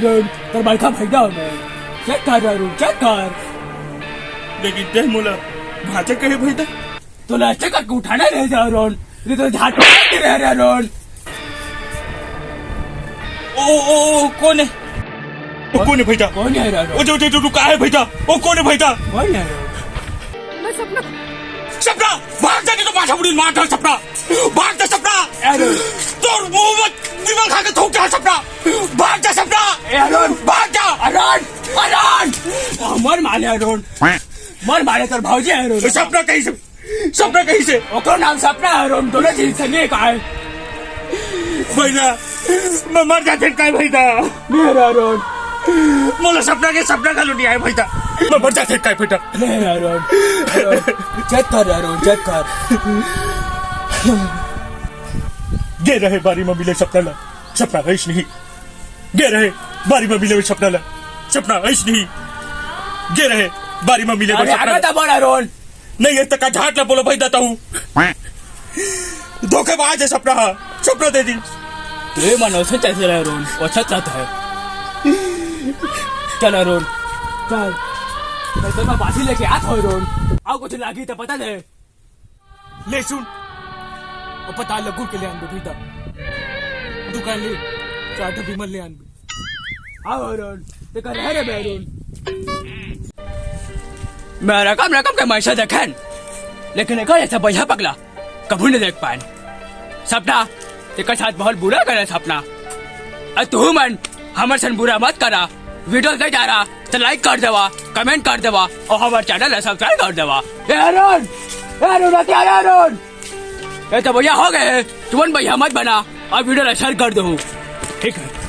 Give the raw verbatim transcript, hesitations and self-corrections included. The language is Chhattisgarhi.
अरुण, तोर बड़का भैया हो मैं। चेक कर अरुण, चेक कर। लेकिन ते मोला भांचा कहे भैया। तोला ऐसे करके उठाना नहीं था अरुण, नहीं तो झाट मार के रह रहा अरुण। ओ, ओ, ओ, कौन है? ओ, कौन है भैया? कौन है अरुण? ओ, जो, जो, जो, रुका है भैया। ओ, कौन है भैया? कौन है अरुण? मैं सपना। सपना, भाग जा, नहीं तो माथा मुड़ी मार डाल सपना। भाग जा सपना। अरुण। तोर मुंह में दीमक खा के थूक जा सपना। भाग जा सपना। अरुण। भाग जा। अरुण, अरुण। मर मारे अरुण। मर मारे तोर भौजी है अरुण। सपना कहीं से, सपना कहीं से। ओकर नाम सपना है अरुण, दोनों चीज संगे का है। भैया, मैं मर जाते काय भैया। मेरा अरुण। मोला सपना के सपना घलो नहीं आए भैया। मैं मर जाते काय बेटा। मेरा अरुण। अरुण, चेक कर अरुण, चेक कर। गे रहे बारी में मिले सपना ला, सपना रहीस नहीं। गे रहे बारी में मिले सपना ला, सपना रहीस नहीं। गे रहे बारी में मिले अरे, सपना आगा ला। दबा अरुण। नहीं, ये तक झाट ला बोलो भाई, देता हूँ। धोखेबाज है सपना, हाँ, सपना दे दी। ये मन उसे कैसे रहे अरुण, वो अच्छा चाहता है। चल अरुण, चल। मैं तो मैं बासी लेके आता हूँ अरुण। आओ कुछ लागी तो बता दे। ले सुन, अस्पताल लगुर के ले आन दे भैया। दुकान ले, चार ठो विमल ले आन दे। आओ अरुण, तेकर रह रे बे अरुण। मैं रकम रकम के मइनसे देखेन, लेकिन एकर जैसा बढ़िया पगला कभू नहीं देख पाएन। सपना, तेकर साथ बहुत बुरा करे सपना। अउ तुहू मन हमर सन बुरा मत करा। वीडियो दे जा रहा तो लाइक कर देवा, कमेंट कर देवा और हमारे चैनल ला सब्सक्राइब कर देवा। ए अरुण, ए अरुण, क्या रे अरुण? ए तो भैया हो गए, तुमन भैया मत बना और वीडियो ला शेयर कर दो। ठीक है।